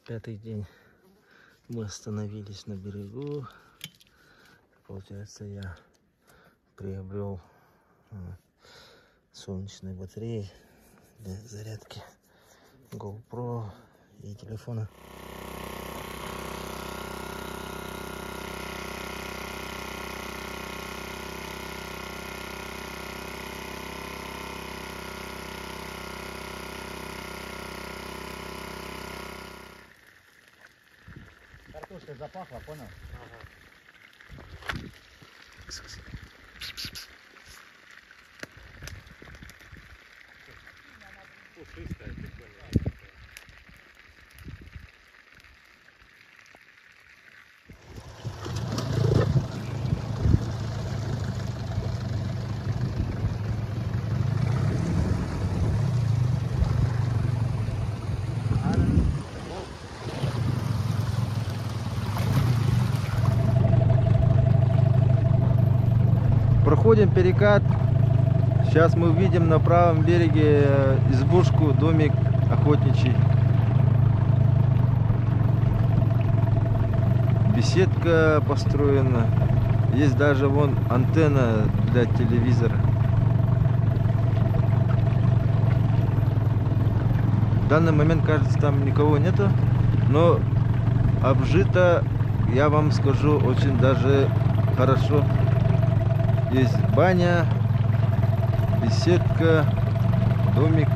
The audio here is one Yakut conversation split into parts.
Пятый день мы остановились на берегу. Получается, я приобрел солнечные батареи для зарядки GoPro и телефона. Картошка запахла, понял? Ага. Пушистая, прикольная. Проходим перекат. Сейчас мы увидим на правом береге избушку, домик охотничий. Беседка построена. Есть даже вон антенна для телевизора. В данный момент, кажется, там никого нету, но обжито, я вам скажу, очень даже хорошо. Есть баня, беседка, домик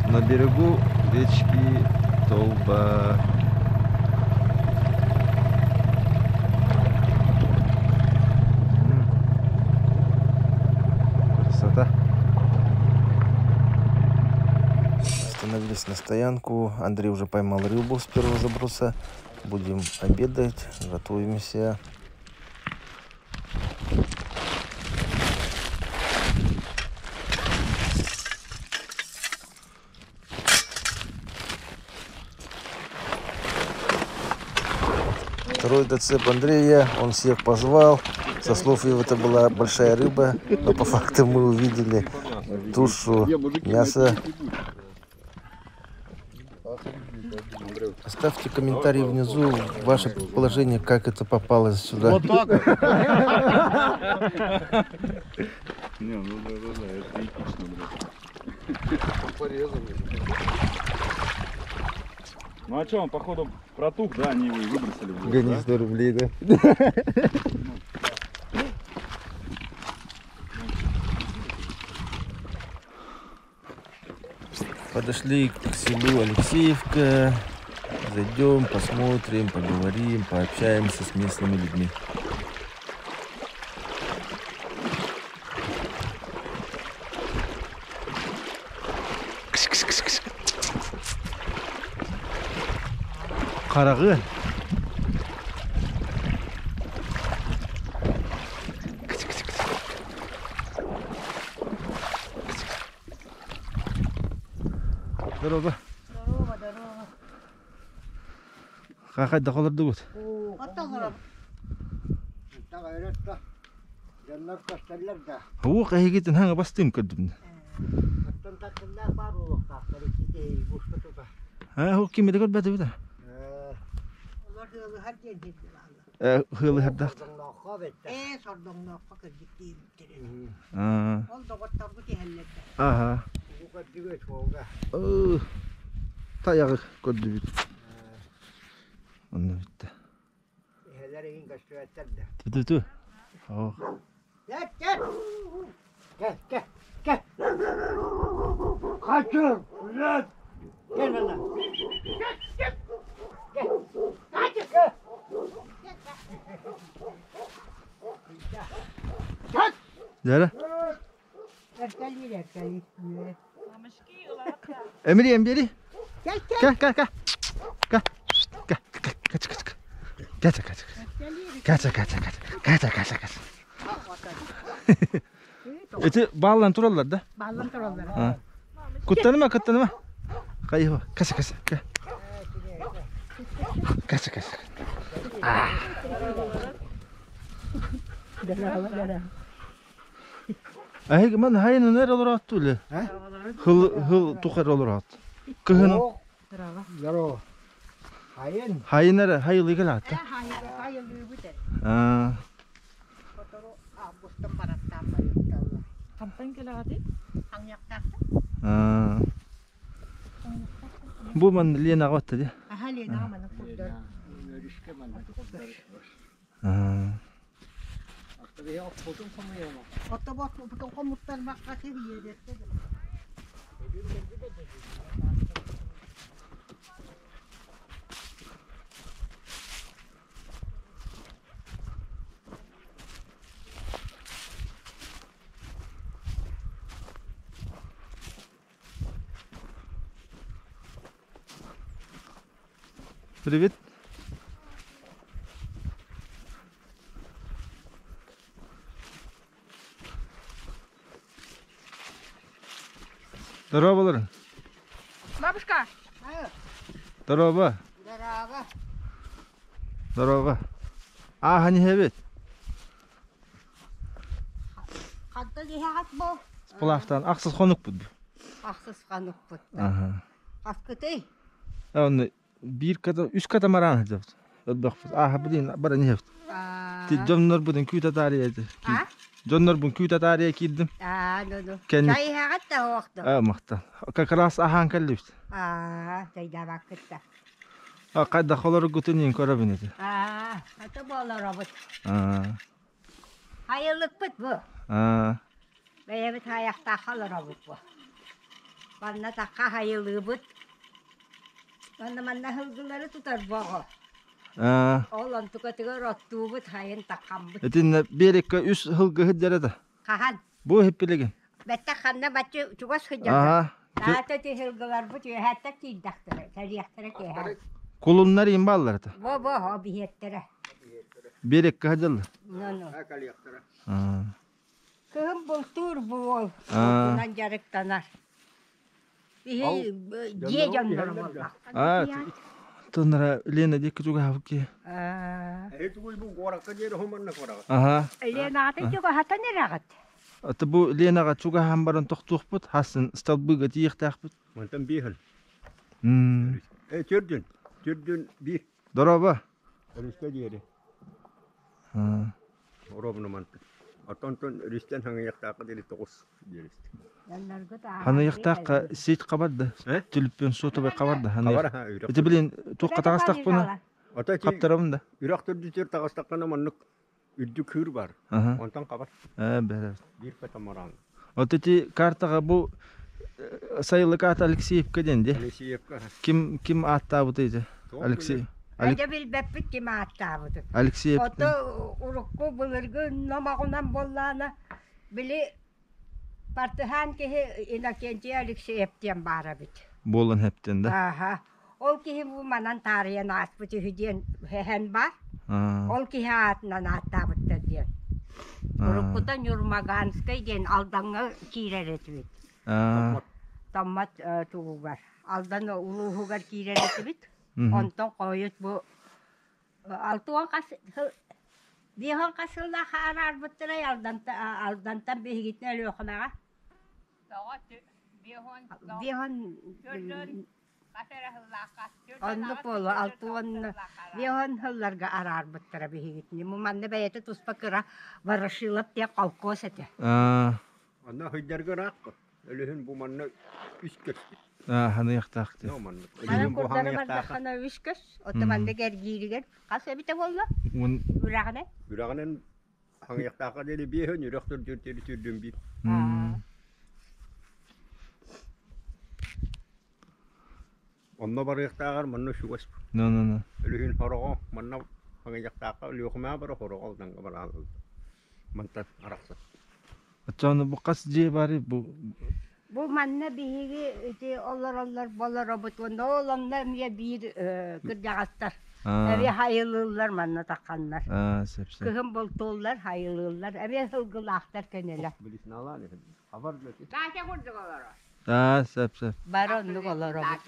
на берегу речки Толба. Красота. Остановились на стоянку. Андрей уже поймал рыбу с первого заброса. Будем обедать, готовимся. Второй зацеп Андрея, он всех позвал. Со слов его, это была большая рыба, но по факту мы увидели тушу, мясо. Оставьте комментарии внизу, ваше предположение, как это попалось сюда. Вот так вот. Не, ну да, да, да, это эпично, блядь. Порезали. Ну а чё, он походу протух, да, они его и выбросили в воду, Гони да? 100 рублей, да? Подошли к селу Алексеевка. Зайдем, посмотрим, поговорим, пообщаемся с местными людьми. Карагы. Здорово. Здорово, здорово. Хахай дохолордугут. Уох, эһигитин хаҥа бастыым көрдүм. Аа, хок ким эдегер бәтэ бит. Олар ыалыһар диэн сирдэр Э, хылыһардах. Ээ, сордоҥнооххо кырдьык диэбиттэрэ. Аа. Ол доҕотторбут иһэллэр да. Аха. Ыы. Тайаҕы көрдүбүт. Онно бүттэ. Ту-ту-ту. Ох. Дьэрэ. Эркэлиир, эркэлиир. Эмири эмбери. Кэл, кэл. Кэ кэ кэ. Кэ. Кэ кэ кэ кэ кэ. Кэ кэ кэ. Кэ кэ кэ кэ. Кэ кэ кэ кэ. Эти баллан тураллар да? Баллан тураллар. Куттаныма, куттаныма. Хайыба. Кэсэ кэсэ. Кэ. Кэсэ кэсэ. Здорово, здорово. Эһиги ман хайын нэр олораат туле. Хыл хыл тухар олораат. Кыһын Здорово. Здорово. Хайын. Хайын эрэ хайылыы кэлэҕит Хайылыыбыт эр. Аа Сотору августан бараттаан барыахталлар. Хантан кэлэҕитий? Хаҥыахтаахтар. Аа Бу манна Ленаҕа батта дии. Аха Ленаҕа маны курдар. Өрүскэ манна курдар. Аа Отто хомуттарбакка тиийиэдэртэ. Привет. Здорово, Бабушка! Здорово. Здорово. Здорово. А, хани хебет. Хантан иһэҕит бу? Сплавтан ахсыс хонукпут. Ахсыс хонукпут. Аха. Хаскытый? Оны биир ката, үс катамаран хадабыт. Өлбөхпүт. Ааха билин баран иһэбит. Ти дьоннорбутун күүтэ таарыйа А? Дьоннорбун күүтэ таарыйа киирдим. Аа, ну ну. Кэнни. Чай иһэҕит да оһохто? Аа, махтал. Как раз аһаан кэллибит. Аа, чайдаабаккыт да. А хайдах олоргутун иин көрөбүн ити. Аа, ата буолоробут. Аа. Хайылыкпыт бу. Аа. Бэйэбит хайахтаах олоробут бу. Манна такка хайылыыбыт. Манна манна сылгылары тутар боҕо. Аа. Ол онтукатыгар оттуубут хайын таккаммыт. Итиннэ биэриккэ үс сылгыһыт дьэрэ да. Хаһан? Бу иһиппилигин. Бэттэх ханна баччы чугас сылдьаллар. Аха. Таата ти сылгыларбыт үөһээттэн киирдэхтэрэ, сэлиэхтэрэ киэһэ. Кулуннар иин бааллар это. Бо бо хо биһиэттэрэ. Биэриккэ сылдьаллар. Ну ну. Аа. Кыһын бултуур бу уол. Аа. Бултунан дьарыктанар. Биһи дьиэ дьонноро буоллах. Аа. Тоннара Лена диэки чугаһабыт Аа. Эһи бу куоракка диэри хоманна куорага. Аха. Ленаҕытын чугаһатан эрэҕит. Ата бу Ленаҕа чугаһаан баран тохтуохпут, хасын столбыга тиийиэхтээхпит. Мантан биир. М. Э, түрдүн. Түрдүн биир. Дороба. Өрүскэ диэри. Аа. Ровно мантан. Оттон өрүстэн хаҥыйахтаахха диэри тоҕус диэри. Ханыйахтаахха сеть хабар да. Э? Түлүппүн сотовай хабар да. Хабар Ханыйах. ха үрэх. Ити билин туохха таҕыстахпына Ото ти хаптарабын да. үрэх төрдүтүр таҕыстаххына маннык үрдүк кыыр бар. Аха. Онтон хабар. Ээ бэрэ. Биир катамаран. Вот эти картаҕа бу сайылык аата Алексеевка диэн дии. Алексеевка. Ким ким ааттаабыта ити? Алексей. Эдэ билбэппит ким ааттаабытын. Алексеев. Ото урукку былыргы номоҕунан буоллаана били партыһаан киһи Иннокентий Алексеев диэн баара эбит. Буолан хэптен да. Аха. Ол киһи бу манан таарыйан ааспыт үһү диэн хэһэн бар. Аа. Ол киһи аатынан ааттаабыттар диэн. Уруккута Нюрмаганскай диэн Алдаҥҥа киирэр этибит. Аа. Томмот тугугар. Алдан улууһугар киирэр этибит. Онтон хойут бу алтыан хас биэһэн хас сыллаах араарбыттарай Алдантан биһигитин Өлүөхүмэҕэ. Биэһэн оннук буолуо алтыан биэһэн сылларга араарбыттара биһигитини. Манна бэйэтэ туспа кыра Ворошилов диэн холкуос этэ. Аа. Онно хыйдарга ыраах. Өлүһүн бу манна үс көстү. Аа, ханыйахтаах дии. Но манна. Манан Өлүһүн бу курдары ханыйахтаах. бардаххына үс көс, оттон маннык эргииригэр хас эбитэ буолла? Уон Үрэҕинэн? Үрэҕинэн хаҥыйахтаахха диэри биэһин үрэх төрдүр диэри түрдүн биир. Онно барыахтааҕар манна чугас. Ну ну ну. Өлүһүн хороҕо манна хаҥыйахтаахха Өлүөхүмэҕэ бара хороҕо Алдаҥҥа барааллар. Мантан арахсан. Оччоҕуна бу хас дьиэ баарый бу Бу манна биһиги ити олороллор болоробут уонна ол онно эмиэ биир кырдьаҕастар эмиэ хайылыыллар манна тахханнар. Аа, сөп сөп. Кыһын бултууллар, хайылыыллар, эмиэ сылгылаахтар көнөлө. Даача курдук олорор. Аа, сөп сөп. Бары оннук олоробут.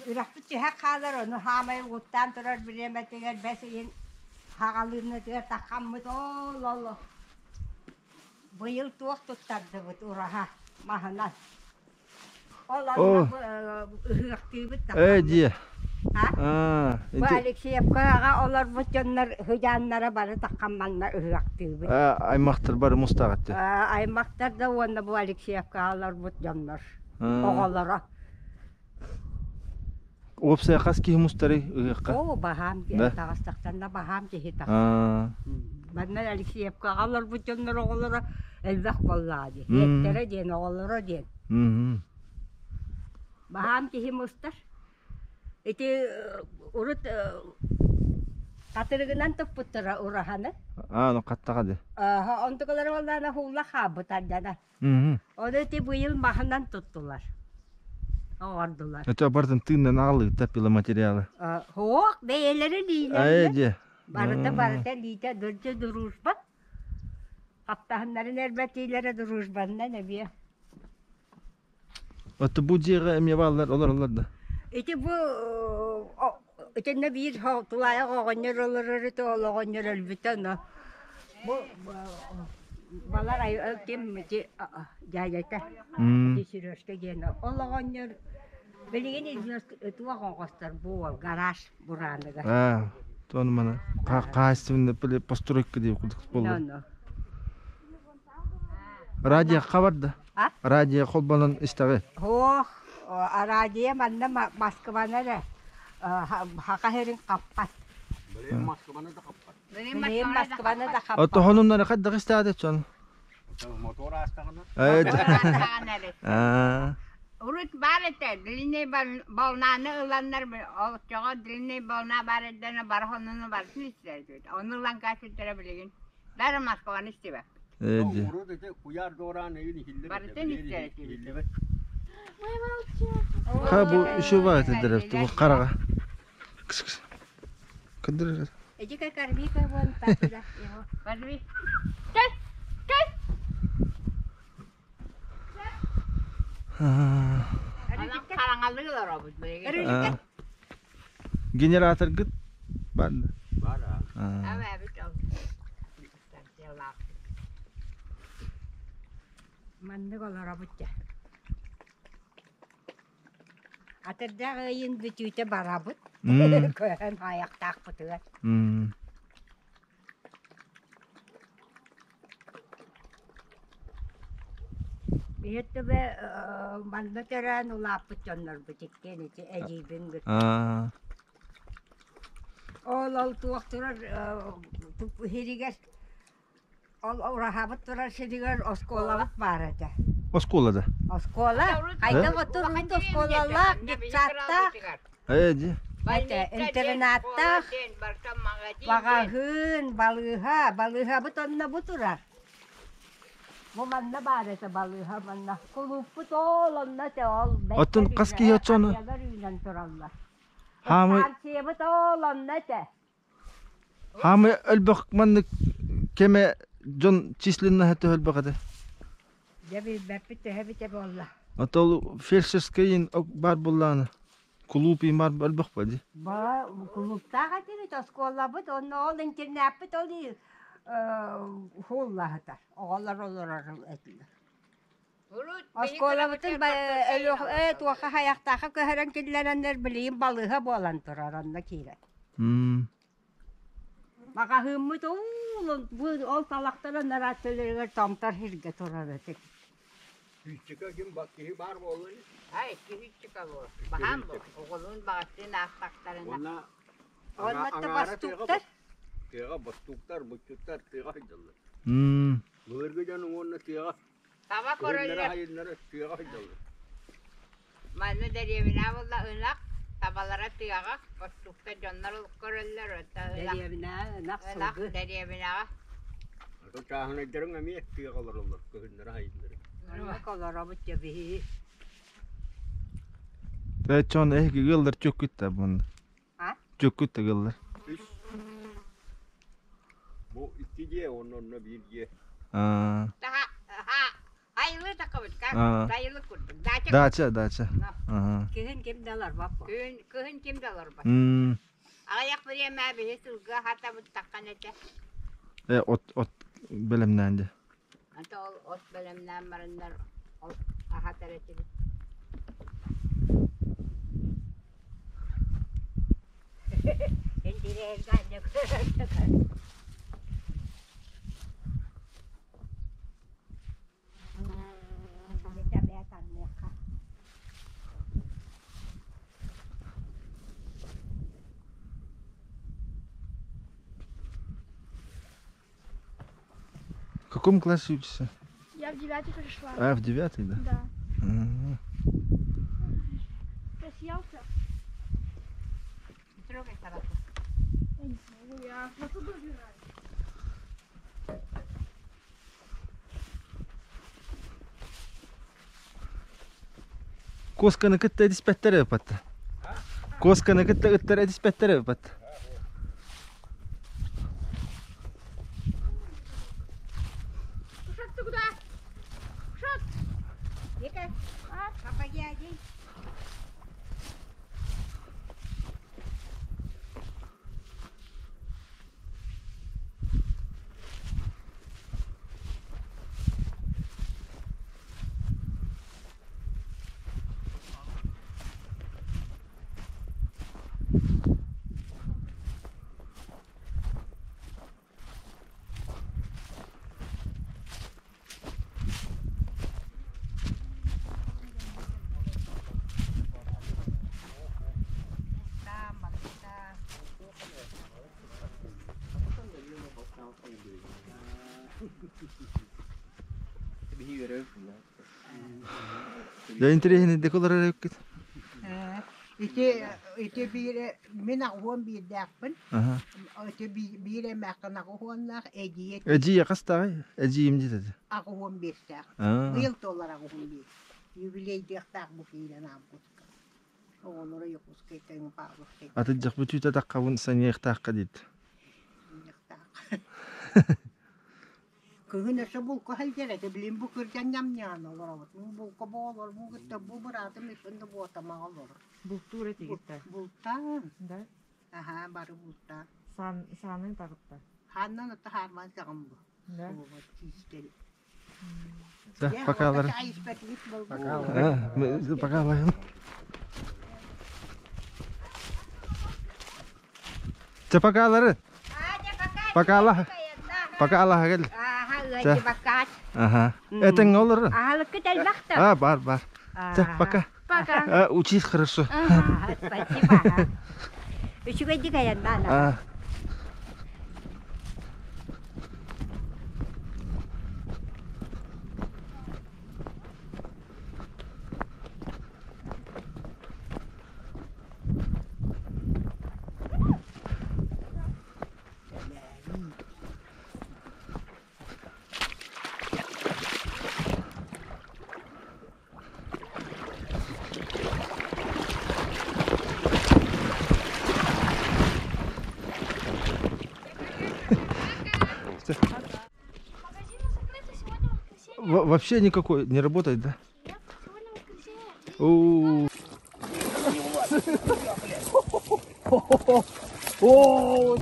Үрэхпит түһэ хаалар, ону хаамай угуттаан турар бириэмэтигэр бэс ыйын хаҕалыыннатыгар таххаммыт ол ол быйыл туох туттардыбыт ураһа маһынан. Ол О. онно ыһыахтыыбыт Ээ таххаммыт. дьиэ. А? Аа, Бу ити Алексеевкаҕа олорбут дьоннор сыдьааннара бары таххан манна ыһыахтыыбыт. аймахтар бары мустаах этэ. Аймахтар да уонна бу Алексеевкаҕа олорбут дьоннор оҕолоро. Уопсайа хас киһи мустарый ыһыахха? Оо, баһаам Да? таҕыстахтарына баһаам киһи тахсар. Аа. Манна Алексеевкаҕа олорбут дьоннор оҕолоро элбэх буоллаҕа дии. М. Эттэрэ диэн, оҕолоро диэн. Мгм. Баһаам киһи мустар. Ити урут хатырыгынан туппуттара ураһаны. Аа, ну хаттаҕа дии. Ааһа, онтукалара буоллаҕына һуулла хаалбыт ардьана. Мгм. Ону ити быйыл маһынан туттулар. Оҥордулар. Это бартын тыыннан аҕалыыта пиломатериалы. Суох, бэйэлэрэ Ээ лиилэринэн. дьэ. Барыта барыта лиитэ дырдьы дружба. Хаптаһыннарын эрбэтиилэрэ дружбаннан эбиэ. Ото бу дьиэҕэ эмиэ бааллар олороллор да? Ити бу итиннэ биир тулаайах оҕонньор олорор ити ол оҕонньор өлбүтэ ону бу балар ким ити дьээдьэтэ ити Сережка диэн ол оҕонньор билигин туох оҥостор бу уол гараж бурааныгар. Аа, тону мана хаһаайыстыбаннай постройка диye курдук буолла. Радио хабарда. Радио холбонон истэҕи. Һуох, араадьыйа манна Москваны эрэ Саха сирин хаппат. Билигин Москваны да хаппат. Билигин Москваны да хаппат. Оттоһонуннары хайдах истээдэ чон? Мотор аастаҕына. Аа. Урут баар этэ, длинный волнаны ыланнар, оччоҕо длинный волна баар эрдэнэ бары хонуну барытын истэрбит. Ону ылан кафедра билигин Бары Москваны истибэппит. Ээ Урут ити куйаар дуораан ыйын иһиллибэт. Барытын истэр этибит. Иһиллибэт. Ха бу еще баар этилэр бу хараҕа. Кыс-кыс. Кындыр. Иди-ка корми-ка вон туда его. Возьми. Кел, кел. Хараҥалыы олоробут билигин. Генераторгыт бар да? Бар аа. Маннык олоробут дьэ. Атырдьах ыйын бүтүүтэ барабыт. Көһөн айахтаахпытыгар. Биһи төбө манна төрөөн улааппыт дьоннорбут иккиэн ити эдьиийбин кытта. Ол ол туох турар сиригэр ол ураһабыт турар сиригэр оскуолабыт баар этэ. Оскуола да? Оскуола. Хайдах отурбут оскуолалаах, детсадтаах. Ээ дии. Этэ, интернаттаах, маҕаһыын, балыыһа. Балыыһабыт онно бу турар. Бу манна баар этэ балыыһа манна. Кулууппут ол онно этэ ол. Оттон хас киһи оччону? Харыйалар үүнэн тураллар. Хаамай Станциябыт ол онно этэ. Хаамай элбэх маннык кэмэ дьон численноһа төһө элбэх этэ? Дьэ билбэппит төһө эбитэ буолла. Ото ол фельдшерскэй баар буоллаҕына кулууп им баар элбэх буо дии. Ба кулууптаах этибит, оскуолабыт, онно ол интернаппыт ол һууллаһытар. Оҕолор олорор этилэр. Оскуолабытын э туохха хайахтаахха көһөрөн киллэрэннэр билигин балыыһа буолан турар онно киирэн. Маҕаһыыммыт бу ол талахтара нараатталарыгар томтор сиргэ турар этик. Сүүсчэкэ ким киһи баар буолла Ай, киһиччикэ буол. Баһаам бу. Оҕолуун баҕастыын аахтахтарына. Уонна Оннотто бостууктар. Тыаҕа бостууктар, буччуттар тыаҕа сылдьаллар. Былыргы дьон уонна тыаҕа Таба көрөллөр. көрөллөр. Айыннары тыаҕа сылдьаллар. Манна дэриэбинэ буолла ынах, табалара тыаҕа, бостуукта дьоннор көрөллөр, ынах. Дэриэбинэ ынах Ынах сылгы. дэриэбинэҕэ. Ото чааһынайдарыҥ эмиэ тыаҕа олороллор, кыһыннары айыннары. Оннук олоробут дьэ биһиги. Чон эһиги ыаллар чөккүт да бунна. А? Чөккүт да ыаллар. Үс. Бу икки дьиэ, онно онно биир дьиэ. Аа. Айылы такабыт, Аа. сайылык курдук. Дача. Дача, дача. Ага. Кыһын ким да олорбот бу. Күн, кыһын ким да олорбот. М. Аҕыйах бириэмэ биһи сылгы хатабыт таххан этэ. Э от от бэлэмнээн дьэ. Anta ол от бэлэмнээн бараннар ол аһатар этибит. В каком классе учишься? Я в девятый пришла. А, в девятый, да? Да. Ага. Ты съелся? Не трогай собаку. Я не смогу, я посуду убираю. Куосканы кытта этиспэттэр эбит. Куосканы кытта ыттар этиспэттэр эбит. Кушак, ты куда? Кушак! Вика, сапоги одень. Там, там. Я интересный деколор эбит. Ити ити биир мин аҕыс уон биирдээхпин. Ага. Ити биир эмээххин аҕыс уоннаах эдьиийэ. Эдьиийэ хастааҕый? Эдьиийим диэтэ. 85-тээх. Аа. Быйыл туолар 85. Юбилейдиэхтээх бу киирэн августка. Оҕолоро Якутскайтан Павловскай. Атырдьах бүтүүтэ таххабын саныахтаахха диит. Саныахтаах. Кыһын өссө булка сылдьар этэ, билин бу кырдьан ньамньаан олоробут. Бу булка буолар, бу кытта бу быраатым үсөн да буотамаҕа олорор. Бултуур этигиттэр. Бултаан. Да? Аһаа, бары бултаан. Сан, саанын тагытта. Хааннан ата хаарман саҕам бу. Да? Тиистери. Да, пока лар. А, пока лар. Чэ, пока лары. Пока Аллах. Пока Аллах кэл. Ага, пока. Ага. Этэҥҥэ олор. Аһылыккыт элбэх да. А, баар, баар. Чэ, пока. Пока. А, учись хорошо. Ага, спасибо. Үчүгэйдик айаннаан. А. Магазины закрыты сегодня воскресенье. Вообще никакой не работает, да? Нет, сегодня воскресенье. У. О!